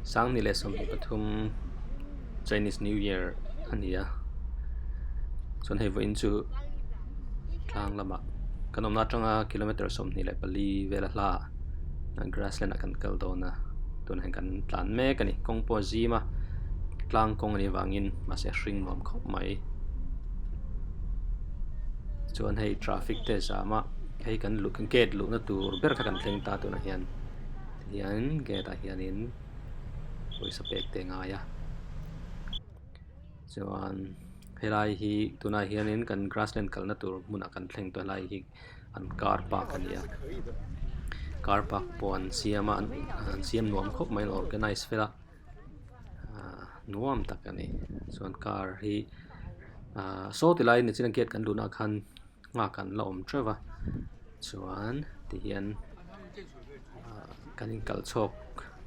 Sanghnih leh sawmhnih pathum Chinese New Year a ni a chuan hei vawiin chu tlang lamah kan awmna atanga kilometer 24 vel a hla ah grassland ah kan kal dawn a tunah hian kan tlan mek a ni kawng pawh a zim a tlang kawng a nih avangin mahse a hring nuam khawp mai chuan hei traffic te a zam a hei kan luh gate luhna tur ber kha kan thleng ta tunah hian. Tihian gate ah hianin pawisa pek te a ngai a chuan helai hi tunah hianin kan grassland kalna tur hmunah kan thleng tawh helai hi an car park a ni a car park pawh an siam a an siam nuam khawp mai an organize vel a ahh nuam tak a ni chuan car hi ahh saw ti lai nichina gate kan luhna ah khan nghak an la awm teuh va chuan tihian ahh kan inkal chhawk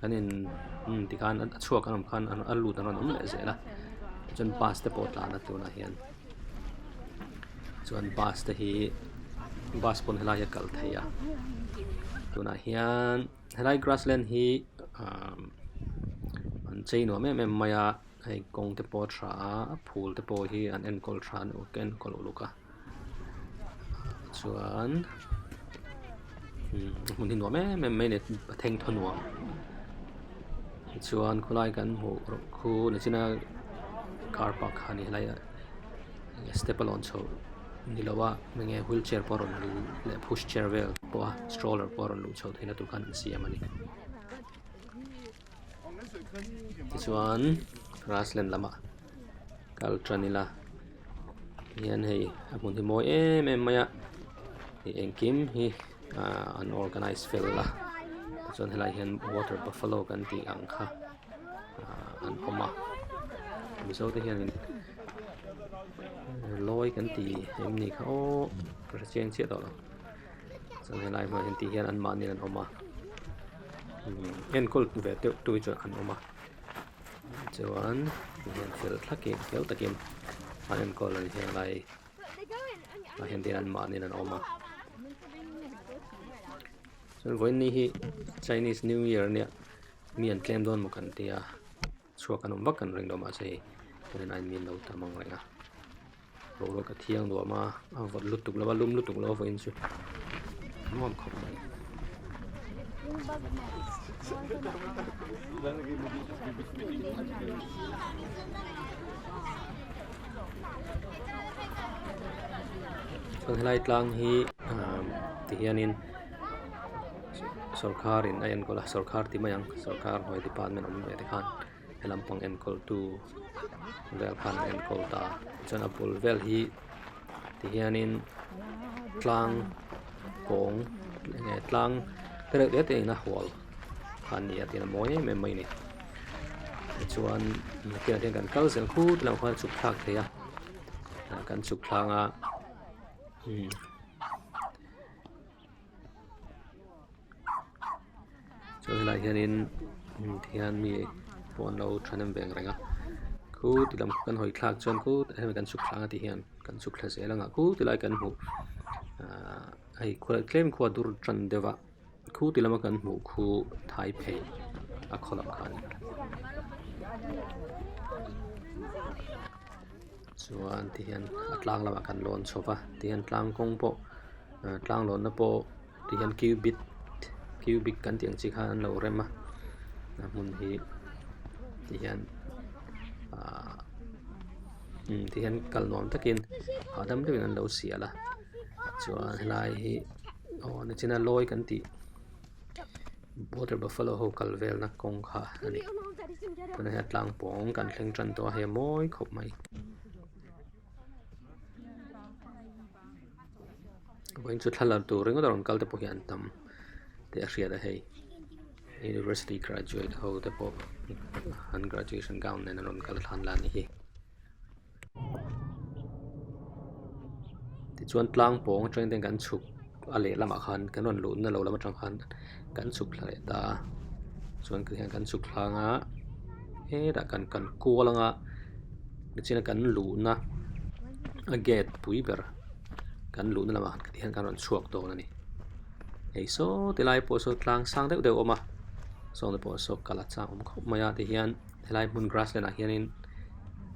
kan in umm tikhan a chhuak an awm khan a lut an rawn awm leh zel a chuan bus te pawh a tlan a tunah hian chuan bus te hi bus pawn helai hi a kal thei a tunah hian helai grassland hi ahh an chei nuam em em mai a hei kawng te pawh a tha a a phul te pawh hi an enkawl tha an enkawl uluk a chuan hmun hi nuam em em mai a ni a thengthaw nuam tichuan khawlai kan hmuh erawh khu nichina car park kha a ni helai ah step a lawn chhoh ni lo a enge wheelchair pawh a rawn leh push chair vel pawh a stroller pawh a rawn luh chhoh theihna tur khan an siam a ni. Tichuan grassland lamah kal tan ila hian hei a hmun hi mawi em em mai a ih engkim hi ahh an organize fel a tichuan helaiah hian water buffalo kan tih ang kha ahh an awm a mizo te hianin lawi kan ti em ni kha aw ka hre chiang chiah tawh lo. Chuan helai hmunah hian tih hian anmahni an awm a enkawl ve deuh tu hi chuan an awm a chuan tihian fel thlakin fel takin an enkawl a ni helai ah hian tihian anmahni an awm a chuan vawiin ni hi Chinese new year ania mi an tlem dawn maw kan tia chhuak an awm vak kan ring lo mahse hei tunah hian mi an lo tam ang reng a. Boruak a thiang nuam a a vawt lutuk lo a lum lutuk lo a vawiin chu nuam khawp mai. Chuan helai tlang hi ahh tihianin sawrkharin a enkawl a sawrkhar ti mai ang sawrkhar hnuai department awm ve te khan. He lampang enkawl tu vel khan an enkawl ta chuan a bul vel hi tihianin tlang kawng enge tlang te reuh te te in a hual kha a ni a tin a mawi em em mai a ni tichuan nakinah hian kan kal zel khut lamah khuan a chhuk thlak thei a kan chhuk thlang a umm. Chuan helaiah hianin tihian mi pawh an lo thahnem ve ang reng a khu ti lam kan hawi thlak chuan khutah hian kan chhuk thlang a ti hian kan chhuk thla zel ang a khu ti lai kan hmuh ahh hei khua tlem khua dur tan deuh a khu ti lama kan hmuh khu thai phei a khaw lam kha a ni. Chuan tihian a tlang lamah kan lawn chho va tihian tlang kawng pawh ah tlang lawnna pawh tihian cubit cubic kan tih ang chi khan an lo rem a a hmun hi tihian ahh umm tihian kal nuam takin hahdam deuhin an lo sial a chuan helai hi aw nichina lawi kan tih. Water buffalo ho kal velna kawng kha a ni tunah hian tlang pawng kan thleng tan tawh a hei a mawi khawp mai vawiin chu thla la tur ringawt a rawn kal te pawh hi an tam tih a hriat a hei university graduate ho te pawh an graduation gown nen an rawn kal thla an la a nih hi. Tichuan tlang pawng atangin ten kan chhuk a lehlamah khan kan rawn luhna lo lam atang khan kan chhuk thla leh ta a chuan ti hian kan chhuk thlang a hetah kan kan kual anga nichina kan luhna a gate pui ber kan luhna lamah khan ti hian kan rawn chhuak dawn a ni hei saw ti lai pawh saw tlang sang deuh deuh a awm a. Saw te pawh saw kal a chak awm khawp mai a tihian helai hmun grassland ah hianin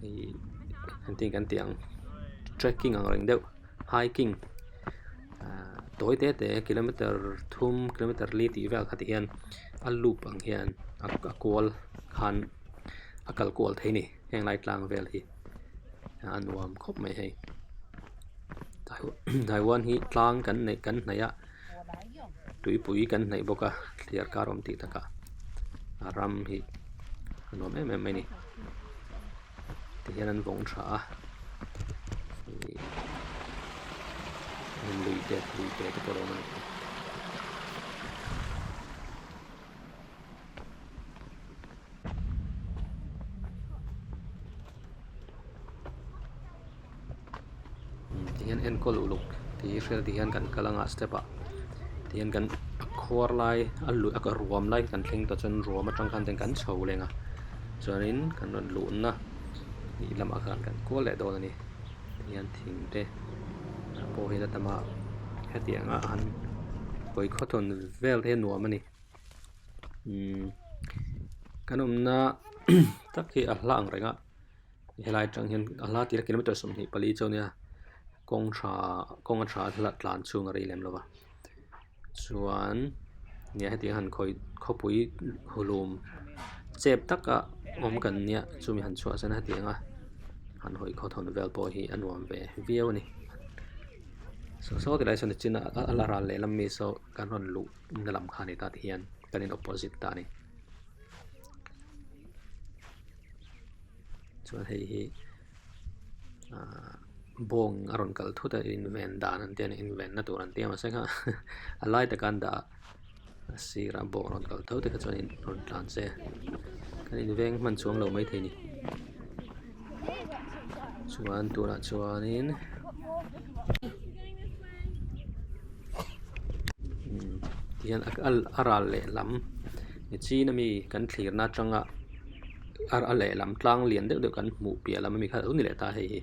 ihh engtin kan tih ang trekking ang reng deuh hiking ahh tawi te te kilometer thum kilometer li tih vel kha ti hian a loop ang hian a kual khan a kal kual thei a ni heng lai tlang vel hi a nuam khawp mai hei Taiwan hi tlang kan neih kan hnaih a tuipui kan hnaih bawk a thliar kar awm tih takah a ram hi a nuam em em mai a ni tihian an vawng tha a ihh lui te lui te te pawh a lo awm a ni. Tihian enkawl uluk tih hi hriat tihian kan kal anga step ah tihian kan a khuar lai a luh a ruam lai kan thleng tawh chuan ruam atang khan kan chho leng a chuanin kan rawn luhna leh lamah khan kan kual leh dawn a ni tihian thing te pawh hi la tam a hetiang a han hawi khawthawn vel te hi a nuam a ni. Umm kan awmna tak hi a hla ang reng a helai atang hian a hla tir a kilometer 24 chu a nia kawng tha kawng a tha a tlan chhung a rei lem lo va chuan nia hetiang han khawi khawpui hulum chep taka awm kan nia chumi han chhuah chuan hetiang a han hawi khawthawn vel pawh hi a nuam ve viau a ni saw saw tilai sawn nichin a a la ral lehlam mi saw kan rawn luh. Na lam kha a ni ta ti hian kan in opposite ta a ni chuan hei hi ahh bawng a rawn kal thut a inven dan an tia ni invenna tur an tia mahse kha a lai taka an dah a sirah bawng a rawn kal tho te kha chuan in rawn tlan se kan inveng hman chuang lo maithei a ni chuan tunah chuanin. Tihian a ral lehlam chin ami kan thlirna atanga a lehlam tlang lian deuh deuh kan hmuh piah lam ami kha a lo ni leh ta hei hi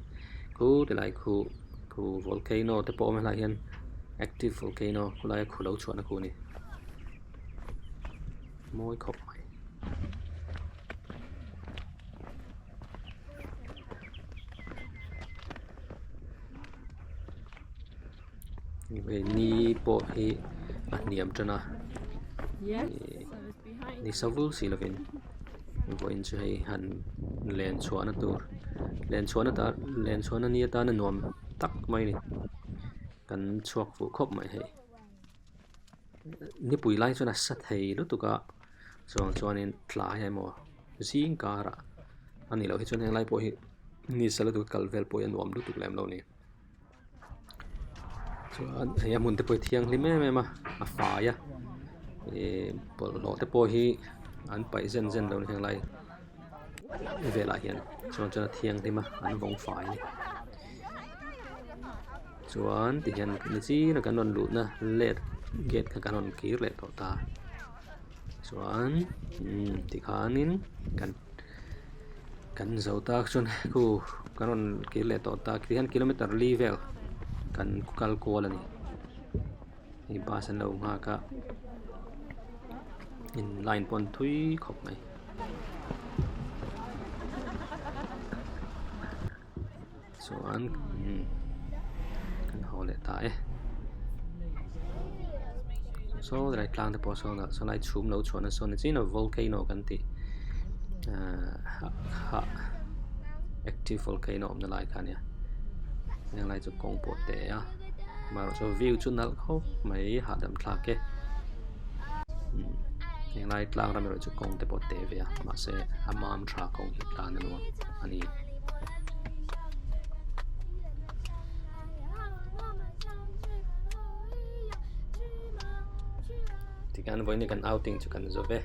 khu tilai khu khu volcano te pawh a awm a helaiah hian active volcano khulai a khu lo chhuahna khu a ni mawi khawp mai. Ni pawh hi a hniam tan a ni sa vul si lovin vawiin chu hei han len chhuahna tur len chhuahna ta len chhuahna ni atana nuam tak mai a ni kan chhuak fuh khawp mai hei nipui lai chuan a sa thei lutuk a chuang chuanin tlai emaw zing karah a nih loh hi chuan helai pawh hi ni sa lutuk a kal vel pawh hi a nuam lutuk lem lo a ni. Chuan hei a hmun te pawh hi thianghlim em em a a fai a ihh bawlhhlawh te pawh hi an paih zen zen lo a ni helai velah hian chuan chuan a thianghlim a an vawng fai a ni chuan tihian nichin a kan rawn luhna let gate kha kan rawn kir leh tawh ta chuan umm tikhanin kan. Kan zo tak chuan khu kan rawn kir leh tawh tak tihian kilometer li vel kan kal kual a ni hei bus an lo nghak a in line pawh an thui khawp mai. Chuan umm kan haw leh ta e saw lai tlang te pawh sawn ah sawlai chhum lo chhuah na sawn nichin a volcano kan tih ahh hah active volcano awmna lai kha a nia heng lai chu kawng pawh te a amaherawhchu view chu nalh khawp mai hahdam thlak e umm heng lai tlang ram erawh chu kawng te pawh te ve a mahse a mam tha kawng hi tlan a nuam a ni. Tikhian vawiin kan outing chu kan zo ve.